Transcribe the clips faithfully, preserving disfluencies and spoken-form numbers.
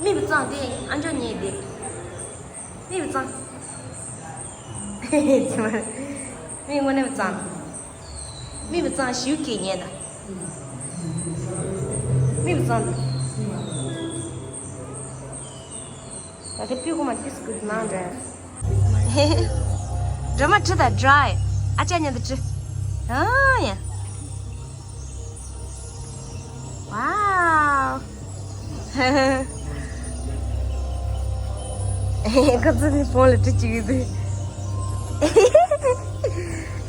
མིག་བཙང་དེ་ཨ་མཆོག་ཉལ་དེ། མིག་བཙང་། མིག་དངོས་གནས་བཙང་། མིག་བཙང་ཞིའུ་ཀེ་ཉལ་ད། མིག་བཙང་། ད་དེ་སྤུས་ཀོ་མ་ཏིས་ཀུད་ནང་འདྲ། སྒྲོལ་མ་བྲིས་དང་འདྲ། ཨ་ཅག་མཉམ་དུ་བྲིས། ཨ་ཡ། ཝའོ། ཁོ་ཚོ་ནི་ཕོན་ལ་བྲིས་བཅུག་གི་འདུག་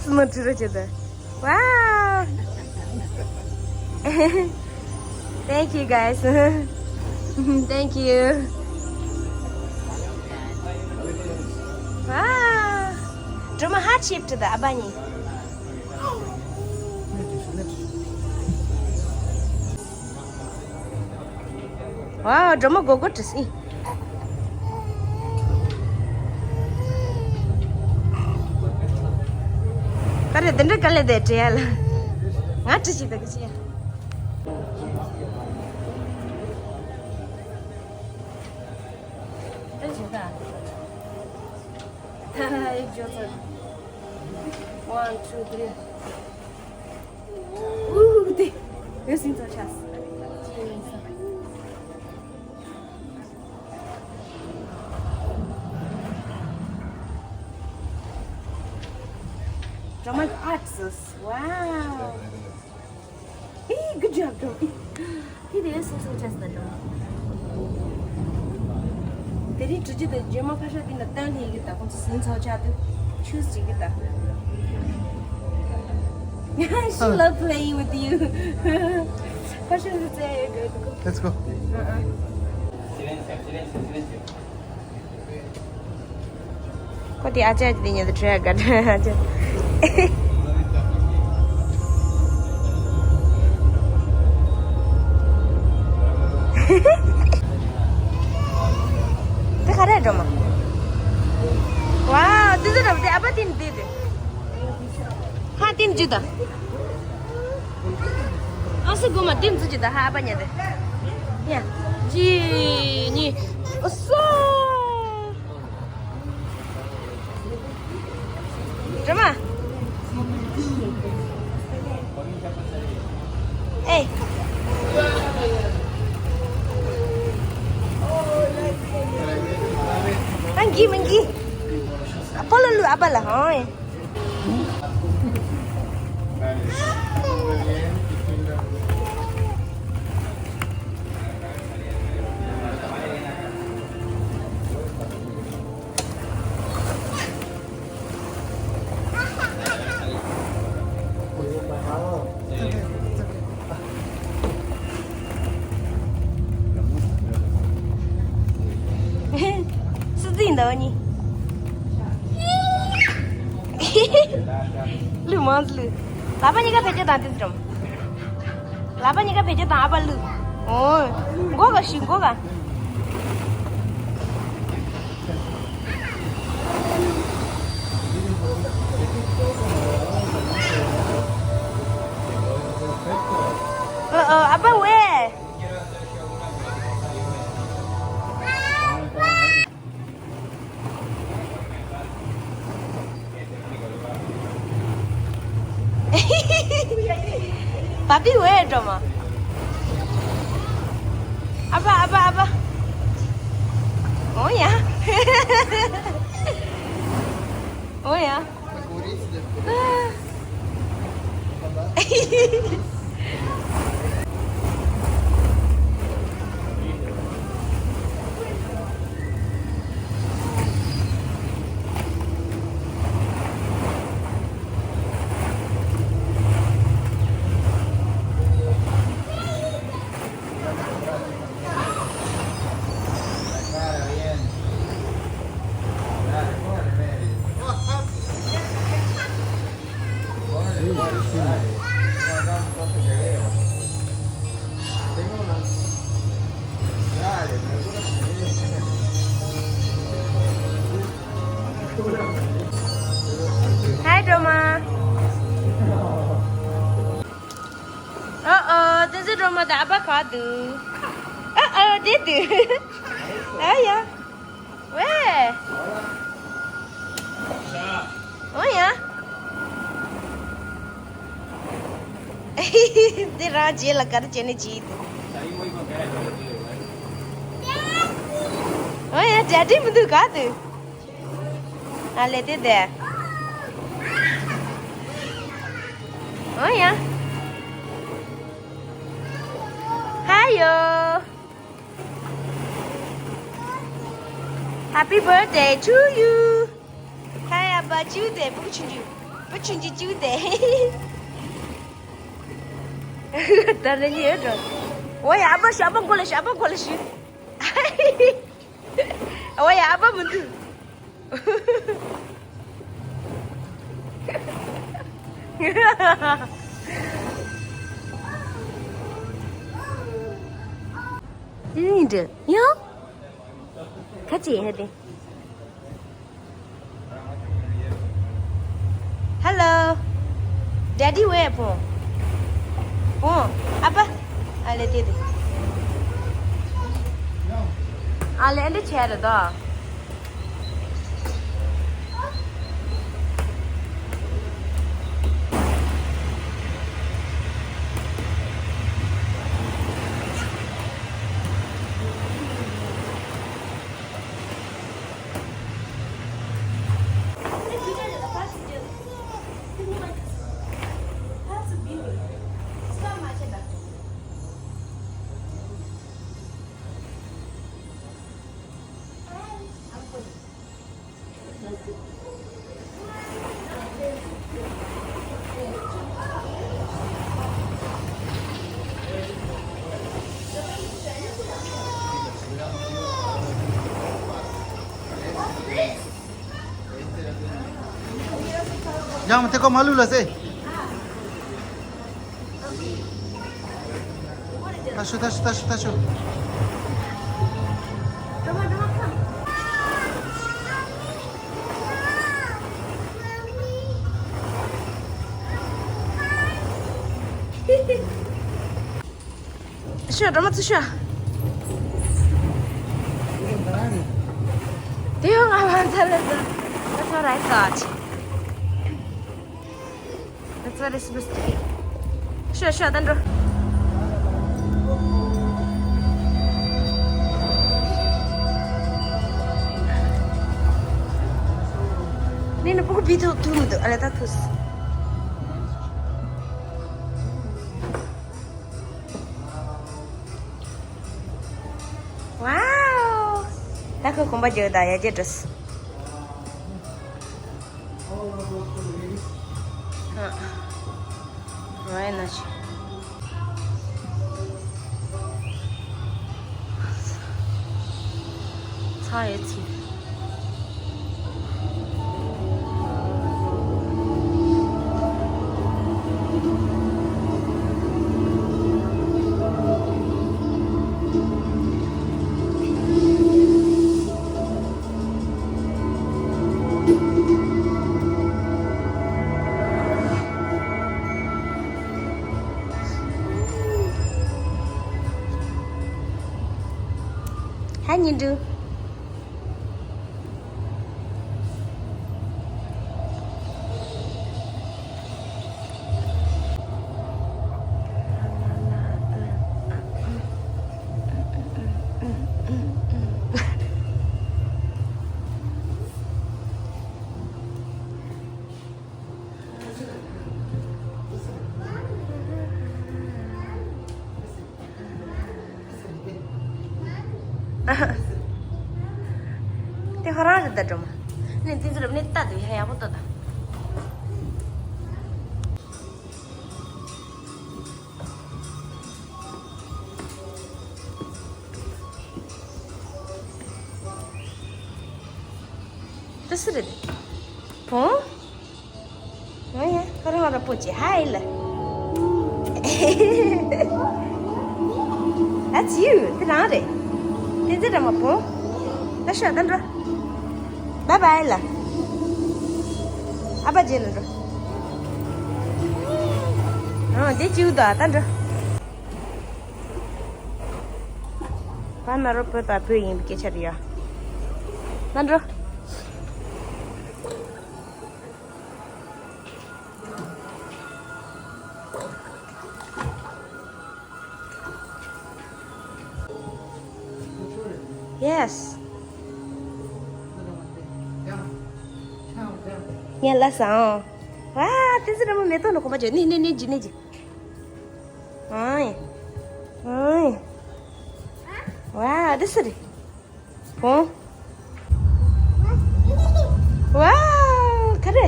སུ་མ་བྲིས་ར་བྱེད་ད། Wow! Thank you, guys. Thank you. Wow! Drama heart shaped the abani. Wow, drama go go to see. ཀ་རེ་དེ་འདྲ་ག་ལེ་དེ་བྲེལ་ལ། ང་བྲིས་ཤིག་ད་གི་ཤི། One, two, three. Ooh, དེ། དེ་སིན་ཚོ་ཆགས། Drama arts. Wow. Hey, good job, Drama. Hey, there's some such as the Drama. དེ་རིང་དྲི་རྒྱུ་དང་རྗེས་མ་ཕ་ཤ་དེ་ན་བཏང་ལྷན་གི་ད་ཁོང་ཚོ་སིན་ཚོ་ཆགས་དུ་ཆུ་ཟིག་གི་ད། She love playing with you. ཕ་ཤ་དེ་ཚེ་ཡོད་དགོས་དུ། Let's go. ཁོ་དེ་ཨ་ཅག་ཅིག་དེ་ཉལ་དུ་བྲོས་ཡ་དགའ་དྲན་ཨ་ཅག་དེ་ག་རེ་འགྲོ་མ། ཝའོ་དེ་ཚོ་འགྲོ་མ་དེ་ཨ་ཕ་དེ་ནི་དེ་དེ། ཧ་དེ་ནི་ཅི་ད། ཨ་སི་གོ་མ་དེ་ནི་ཅི་ད་ཧ་ཨ་ཕ་ཉལ་དེ། ཡ། གཅིག་གཉིས། ཨོ་སོ། སྒྲོལ་མ། ཨེ། མ་འགྱིད་མ་འགྱིད། ཨ་ཕ་ལ་ལུ་ཨ་ཕ་ལ་ཧོ། སུ་འཛིན་འདོད་ནི། ལུས་མང་ལུས། ལག་པ་གཉིས་ཀ་བེད་སྤྱོད་དང་དེ་ཙམ། ལག་པ་གཉིས་ཀ་བེད་སྤྱོད་དང་ཨ་ཕ་བླུགས། ཨོ། མགོ་ག་ཞིག་མགོ་ག་ཨོ་ཨོ་ཨ་ཕ་ཝེ། བ་པི་ཝེ་འགྲོ་མ། ཨ་ཕ་ཨ་ཕ་ཨ་ཕ། འོ་ཡ། འོ་ཡ། Hi, Droma. Uh-oh, this is ཨ་མ་དང་ཨ་ཕ་ག་འདུག་ཨ་ཨ་དེ་འདུག་ཨ་ཡ། ཝེ། ཨོ་ཡ། འདི་རང་རྗེས་ལ་ག་རེ་བྱས་ནས་བྱིས་འདུག་ཨོ་ཡ། ཌེ་ཌི་མི་འདུག་ག་འདུག་ཨ་ལེ་དེ་དེ། ཨོ་ཡ། ཧ་ཡོ། Happy birthday to you. ཧའི་ཨ་ཕ་བཅུ་དེ་བུ་ཆུང་ཆུང་། བུ་ཆུང་ཆུང་བཅུ་དེ། ད་རེ་ཉེ་འགྲོ། ཨོ་ཡ། ཨ་ཕ་ཞུ། ཨ་ཕ་མགོ་ལ་ཞུ། ཨ་ཕ་མགོ་ལ་ཞུ། ཨོ་ཡ། ཨ་ཕ་མི་འདུག་དེ་ནི་འདྲ་ཡང་ཁ་ཅིག་ཡིན་ཧ་དེ། Hello. Daddy where, ཕོ། ཕོ། ཨ་ཕ། ཨ་ལེ་དེ་དེ། ཨ་ལེ་འདི་བྱས་རེད་དོ། ཡང་མི་ཐེ་ཀོ་མ་ལུས་ལ་ཟེ། ད་ཤོད། ད་ཤོད། ད་ཤོད། ད་ཤོད། ཤོད། སྒྲོལ་མ་ཚུར་ཤོད། དེ་ཡང་ང་ལ་ཚར་ལ་ཚར། That's what I thought. That's what it's supposed to be. ཤོད་ཤོད། ད་འགྲོ། ནི་ནི་སྤུ་གུ་བི་ཐུག་ཐུག་མི་འདུག་ཨ་ལེ་ད་ཐུག Wow. ད་ཁོས་གོམ་པ་རྒྱག་ད་ཡ་རྒྱ་འགྲོ། ཨ། ང་ཡིན་ན་ཆི། ཚ་ཡོད་ཚིག་ཧ་ཉི་འབྲུ། དེ་ཁོ་རང་རེད་ད། སྒྲོལ་མ། ནས་དེ་ཚོ་ལ་ནས་ལྟ་དུས་ཡ་ཡག་པོ་ལྟ་ད། ཏི་སི་རེད། བོང་། ང་ཡ་ཁ་རང་ར་པོ་ཅི་ཧའི་ལ། That's you. དེ་རང་རེད། དེ་ཚེ་ར་མ་བོང་། ད་ཤོག་ད་འགྲོ། Bye bye ལ། ཨ་ཕ་རྗེས་ལ་འགྲོ། ཨ་དེ་ཅིའུ་ད་ད་འགྲོ། ཕ་ན་རོ་བོད་པ་བོད་ཡིན་པའི་སྐད་ཆ་རེད་ཡ། ན་འགྲོ། Yes. ངས་ལ་སང་། ཝ། དེ་ཚོ་ར་མོ་མེ་ཏོག་ནི་གོམ་པ་བརྗོད་ནི་ནི་ནི་ཇི་ནི་ཇི། ཨོའི། ཨོའི། ཝ། དེ་སུ་རེད། བོང་། ཝ། ག་རེ།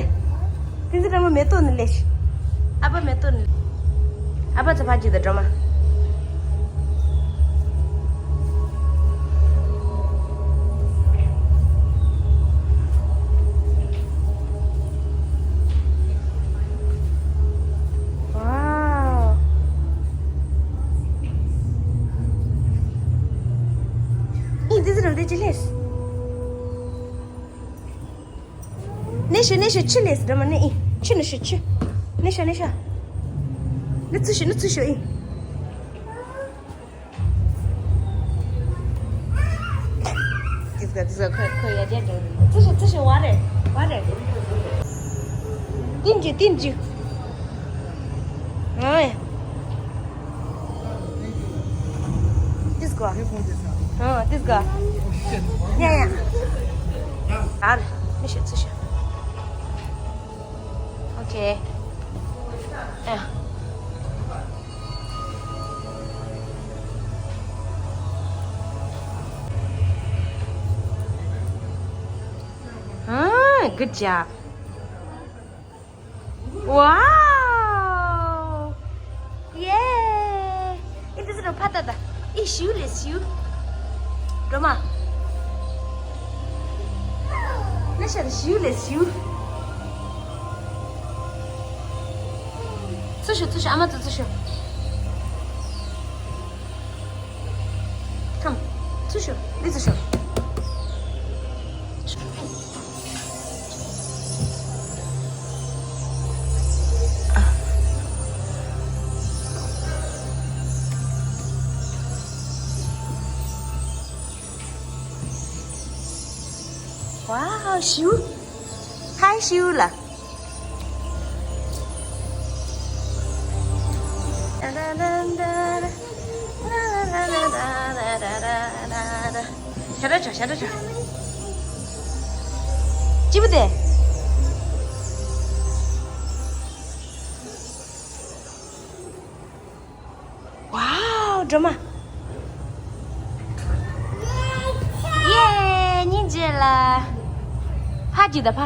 དེ་ཚོ་ར་མོ་མེ་ཏོག་ནི་ལེ་ཤི། ཨ་ཕ་མེ་ཏོག་ནི། ཨ་ཕ་ཚོ་ཕ་ཇི་ད་འགྲོ་མ། Wow. ཨི་འདི་ཟེར་རོ་འདི་ཅི་ལེས། ནེ་ཤོ་ནེ་ཤོ་ཆུ་ལེས་འགྲོ་མ་ནེ་ཨི་ཆུ་ནེ་ཤོ་ཆུ། ནེ་ཤོ་ནེ་ཤོ། ནེ་ཚུ་ཤོ་ནེ་ཚུ་ཤོ་ཨི། དེ་ཚོ་དེ་ཚོ་ཁོ་ཁོ་ཡ་རྒྱ་འགྲོ་རེད། ཚུ་ཤོ་ཚུ་ཤོ་བ་རེད་བ་རེད། ཏིན་ཇུ་ཏིན་ཇུ། ཨོའི། དེ་ཚོ་གོ། ཨོ་དེ་ཚོ་གོ། ཡ་ཡ། ཨ་རེ་མི་ཤོ་ཚུ་ཤོ། ཨོ་ཁེ། ཨ། ཨ། Good job. Wow. Yay. ཨི་འདི་ཚོ་ཕ་ད་ད། ཨི་ཤུ་ལེ་ཤུ། འགྲོ་མ། ནེ་ཤོ་ཤུ་ལེ་ཤུ། ཚུ་ཤོ་ཚུ་ཤོ་ཨ་མ་ཚུ་ཚུ་ཤོ། Come. ཚུ་ཤོ་ལི་ཚུ་ཤོ། Wow, ཤུ། Hi ཤུ་ལ། ཤ་ར་ཆ་ཤ་ར་ཆ། ཅི་བུ་དེ། Wow, སྒྲོལ་མ། ཡེ། སྙིང་རྗེ་ལ། ཕ་གཅིག་དང་ཕ།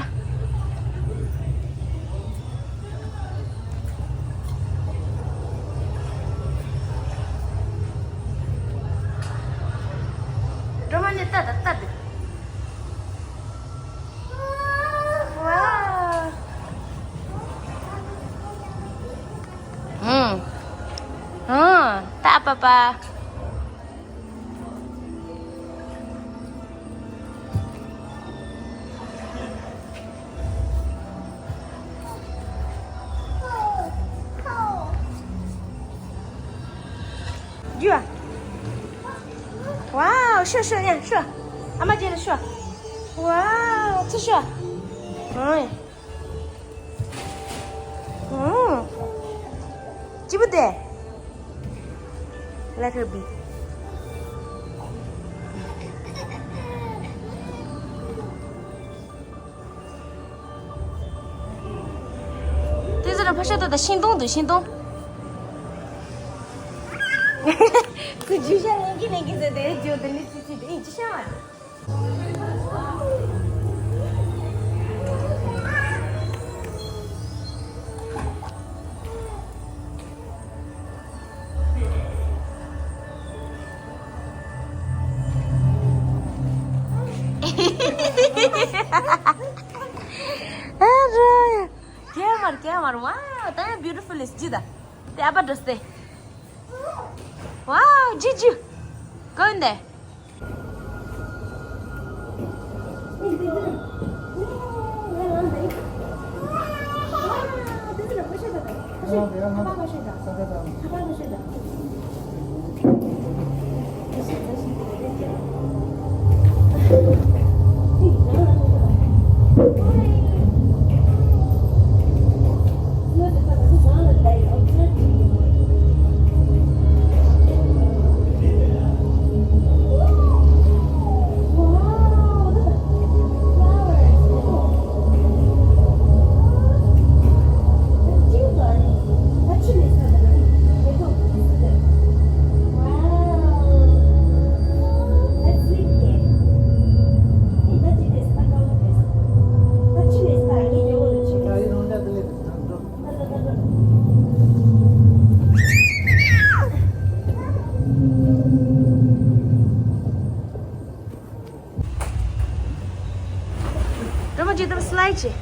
སྒྲོལ་མ་ནི་ལྟ་དང་ལྟ་དང་། ཝའོ། ཧུམ། ཧུམ། ད་པ་པ། རྒྱུ་ཨ། ཝའོ། ཤོ་ཤོ་ཡ་ཤོ། ཨ་མ་རྗེས་ལ་ཤོ། ཝའོ། ཚུར་ཤོ། ཨོ། ཨོ། ཅི་བུ་དེ། Let her be. དེ་ཚོ་ལ་ཕ་ཤ་ཏོ་དང་ཤིང་སྡོང་འདུག་ཤིང་སྡོང་། ཁོ་ཇུས་ཤ་ལེན་གི་ལེན་གི་ཟེར་དེ་ཇོ་དེ་ནི་ཙི་ཙི་དེ་ཨིན་ཅི་ཤ་བ། ཨ་རོ། ཀེ་མར་ཀེ་མར། ཝའོ། ད་ཡང་བིའུ་ཊི་ཕུལ་ལི་སི་ཇི་ད། དེ་ཨ་པ་འགྲོ་སྟེ། ཝའོ། ཇི་ཇི། ཀོན་དེ། ཨའི་ཅེ།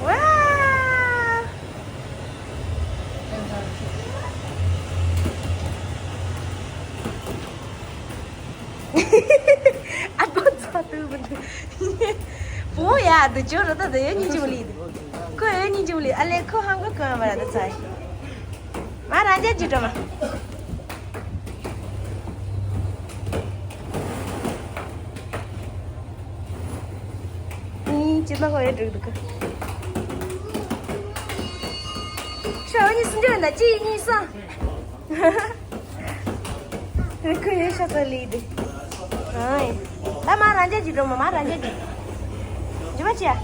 ཝའོ། ཨ་ཁོ་ཚོ་ཏུ་བུ་ཏུ། བུ་ཡ་དུ་ཅོ་རོ་ཏ་དུ་ཡོད་སྙིང་རྗེ་མོ་ལི་དུ། ཁོ་ཡོད་སྙིང་རྗེ་མོ་ལི། ཨ་ལེ་ཁོ་ཧང་གོ་གོ་ཡ་མ་ར་ཏ་ཚ་ཡི། མ་རང་རྒྱལ་གྱིས་འགྲོ་མ། ཨིན་ཅི་ན་ཁོ་ཡོད་འགྲིག་འདུག་གི། ཤ་འོ་གཉིས་སུ་འགྲོ་ན་གཅིག་གཉིས་གསུམ། ཁོ་ཡོད་ཤ་ཚ་ལི་དེ། ཨ་ཡེ། ད་མ་རང་རྒྱལ་གྱིས་འགྲོ་མ། མ་རང་རྒྱལ་གྱིས། འཇུ་མ་ཅི་ཡ།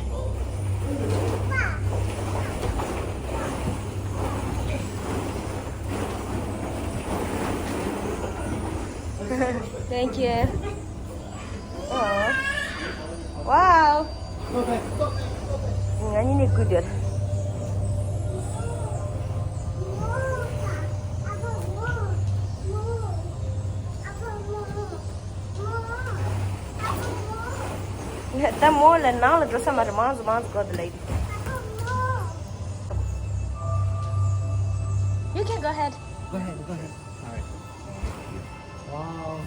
Thank you. Wow. ང་གཉིས་ནི་good girl. ད་མོ་ལ་ནང་ལ་འགྲོ་ས་མ་རེད། མང་ཟོ་མང་ཟོ་གོ་དེ་ལ། You can go ahead. Go ahead, go ahead. All right. Wow.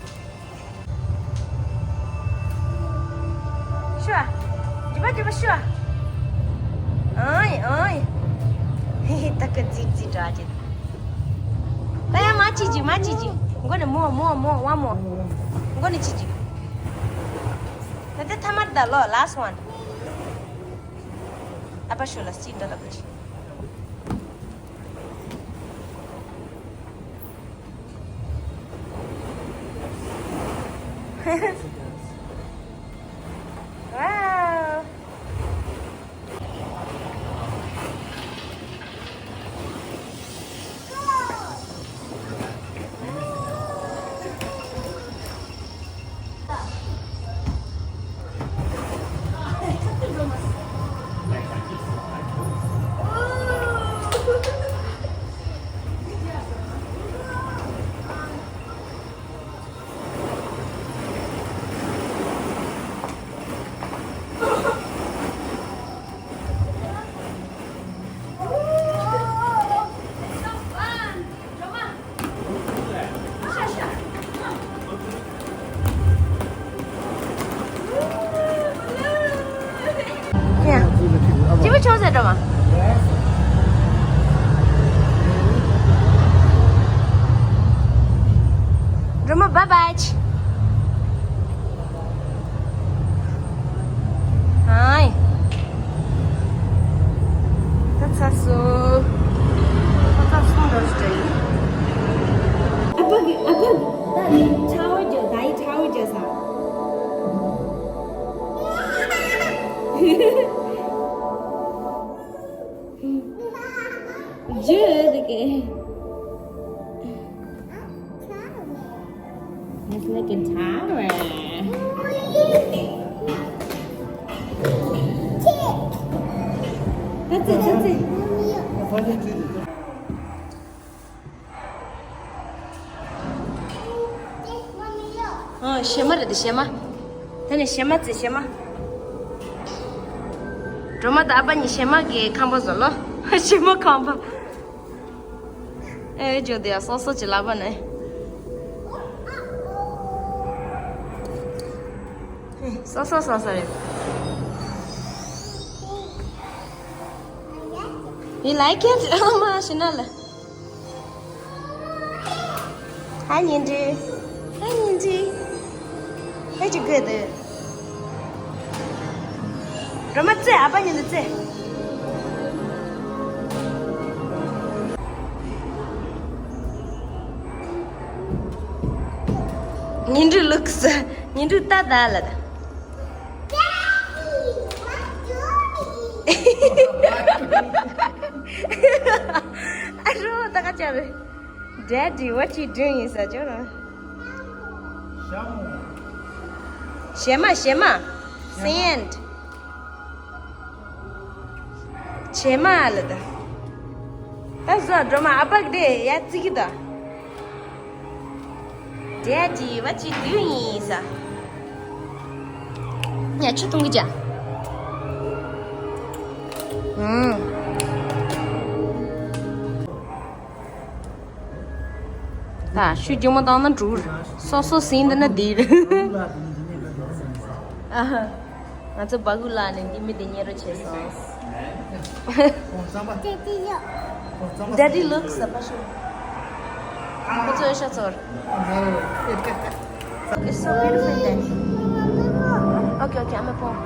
ཤུ་ཨ། ཇི་མ་ཇི་མ་ཤུ་ཨ། ཨོའི་ཨོའི། ཧེ་ཧེ། ད་ཀ་ཙིག་ཙིག་འདྲ་ཅིག་ད་ཡ་མ་ཅི་ཅི་མ་ཅི་ཅི། མགོ་ནས་མོ་མོ་མོ་ཝ་མོ། མགོ་ནས་ཅི་ཅི། ད་དེ་ཐ་མར་ད་ལོ་last one. ཨ་ཕ་ཤོ་ལ་སི་འདྲ་ལ་བུ་ཅི། Wow. ཅི་མི་ཆོག་ཟེར་འགྲོ་མ། འགྲོ་མ་bye bye། ཧའི། ད་ཚ་སོ། ད་ཚ་སོང་འགྲོ་ཞིག་འདྲ་ཡིན། ཨ་ཕ་གི་ཨ་ཕ་ད་ནི་ཆའོ་རྒྱག་ད་ཡི་ཆའོ་རྒྱག་ས། རྒྱུ་རེད་གི། It's like a tower. That's it, that's it. ཨ། བྱེ་མ་རེད་དེ། བྱེ་མ། དེ་ནས་བྱེ་མ་བཙལ། བྱེ་མ། སྒྲོལ་མ་དང་ཨ་ཕ་གཉིས་བྱེ་མ་གི་ཁང་པ་བཟོ་ལོ། བྱེ་མ་ཁང་པ། ཨེ་ཇོ་དེ་ཡ་སོ་སོ་ཅི་ལབ་པ་ནས། སོ་སོ་སོ་སོ་རེད། You like it? ཨ་མ་ཤི་ན་ལ། ཧ་ཉིན་ཏྲི། ཧ་ཉིན་ཏྲི། ཧེ་ཅི་གི་དེ། རོ་མ་ཙེ། ཨ་ཕ་ཉིན་དུ་ཙེ། ཉིན་ཏྲི་ལུགས། ཉིན་ཏྲི་ལྟ་ད་ལ་ད། ཨ་རོ་ད་ག་ཅར། Daddy, what you doing? ཟེར་ཅོ་ར། བྱེ་མ། བྱེ་མ། Sand. བྱེ་མ་ལ་ད། ད་བཟོ་སྒྲོལ་མ་ཨ་ཕ་གི་དེ་ཡ་བརྩི་གི་ད། Daddy, what you doing? ཡ་ཆུ་འཐུང་གི་ཅག་ཨུམ། ད་ཤུ་རྒྱུ་མ་བཏང་ན་འགྲུར། སོ་སོ་ཟིན་འདི་ན་འདིར། ཨ་ཧ། ང་ཚོ་སྦ་ཁུག་ལ་ནི་འདི་མི་དེ་ཉེ་རོ་བྱས་སོང་། Daddy looks special. ཁོ་ཚོའི་ཤ་ཚོར། It's so beautiful in there. Okay, okay, I'm a pop.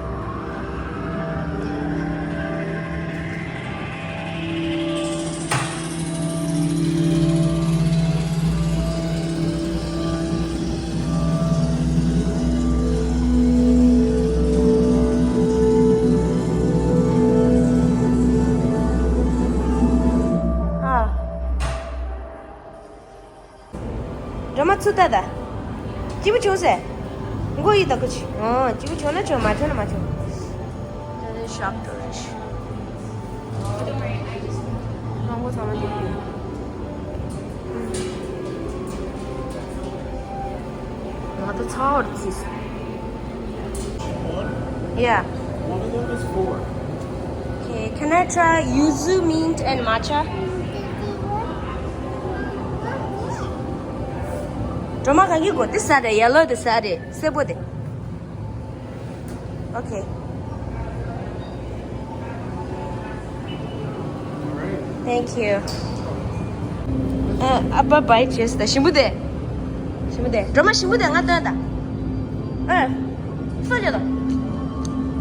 སྒྲོལ་མ་ཚུར་ལྟ་ད། སྐྱིད་པོ་བྱུང་ཟེར། མགོ་ཡི་ད་ཁུ་ཆི། ཨོ་སྐྱིད་པོ་བྱུང་ན་བྱུང་མ་བྱུང་ན་མ་བྱུང་། ད་ལྟ་ཤོག་ཏུ་རེད། རླངས་འཁོར་ཚང་མ་འདི་རེད། ང་ད་ཚ་བར་བརྩིས། Yeah. One of them is four. Okay, can I try yuzu mint and matcha? སྒྲོལ་མ་གང་གི་དགོས། འདི་ཟ་རེད། ཡེ་ལོ་དེ་ཟ་རེད། སེར་པོ་དེ། Okay. Thank you. ཨ་ཨ་ཕ་བའི་ཅེས་ད་ཞིམ་པོ་དེ། ཞིམ་པོ་དེ། སྒྲོལ་མ་ཞིམ་པོ་དེ་ང་སྟོན་ད། ཨ། སོ་རྒྱག་དང་།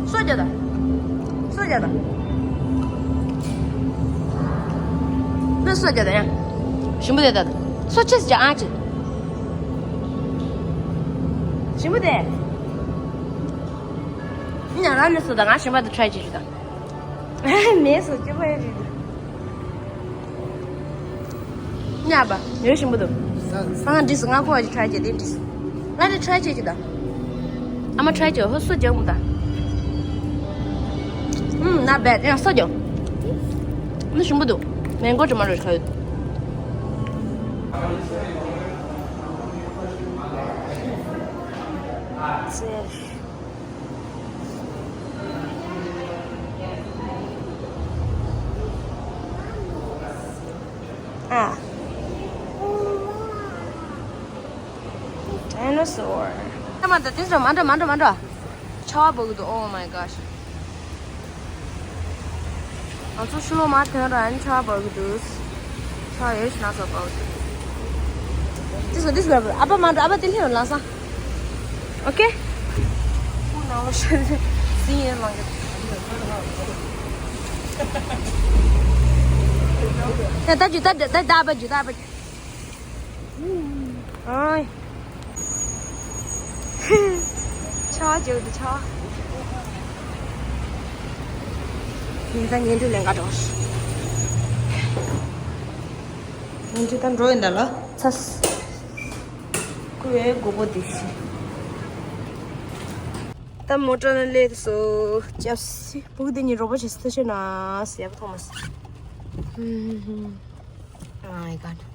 སོ་རྒྱག་དང་། སོ་རྒྱག་དང་། ནི་སོ་རྒྱག་དང་ཡ། ཞིམ་པོ་དེ་ད་དང་། སོ་ཅེས་རྒྱག་ཨ་ཅེ། ཞིམ་པོ་དེ། ཡིན་ཡང་རང་ནི་སོ་དང་ང་ཞིམ་པ་དེ་try བྱེད་རྒྱུ་དང་། མེད་སོ་སྐྱོ་པོ་ཡ་རེད། ཉག་པ་ཡོད་ཞིམ་པོ་འདུག་ས་ང་འདྲིས་སོ་ང་ཁོ་བ་ཅིག་try བྱེད་དེ་འདྲིས། ང་ནི་try བྱེད་ཀྱི་ད། ཨ་མ་try བྱེད་ཧོ་སོ་རྒྱག་མོ་ད། ཨུམ་not bad ཡང་སོ་རྒྱག་ནི་ཞིམ་པོ་འདུག་མེན་གོ་ཊོ་མ་ཊོ་ཁ་ཡོད། ཙེ། ཨ། Dinosaur. ཨ་མ་ད་དེ་ཚོ་མ་འགྲོ་མ་འགྲོ་མ་འགྲོ། ཆར་པ་འབབ་ཀྱི་འདུག Oh my gosh. ང་ཚོ་ཕྱི་ལོགས་མར་ཐོན་ར་ཨ་ནི་ཆར་པ་འབབ་ཀྱི་འདུག་ཆར་ཡོད་ཤི་ན་ཚོ་འབབ་ཀྱི་འདུག This one, this one. ཨ་ཕ་མ་འགྲོ། ཨ་ཕ་དེ་ལྷན་ལ་ས། Okay? ཁོ་ནང་ལ་ཤི་ཟིན་ཡིན་ལང་གི། ད་ད་ཇུ་ད་ད་ད་ཨ་ཕ་ཇུ་ད་ཨ་ཕ་ཇུ། ཨོའི། ཆར་པ་རྒྱག་འདུག་ཆར་པ། ངས་ད་ཉལ་འགྲོ་ལེན་ག་འགྲོ། ཉལ་འགྲོ་ད་འགྲོ་ཡིན་ད་ལ། ཚ། ཁོའི་མགོ་པོ་འདི་ཤི། ད་མོ་ཊ་ནང་སླེབས་སོ། ཅབ་སི་བུ་གུ་འདི་གཉིས་རོགས་པ་བྱེད་སོ་ཐུ་ཤེ་ན་ཟེར་ཡག་པོ་མཐོང་མ་སོང་། Oh my god.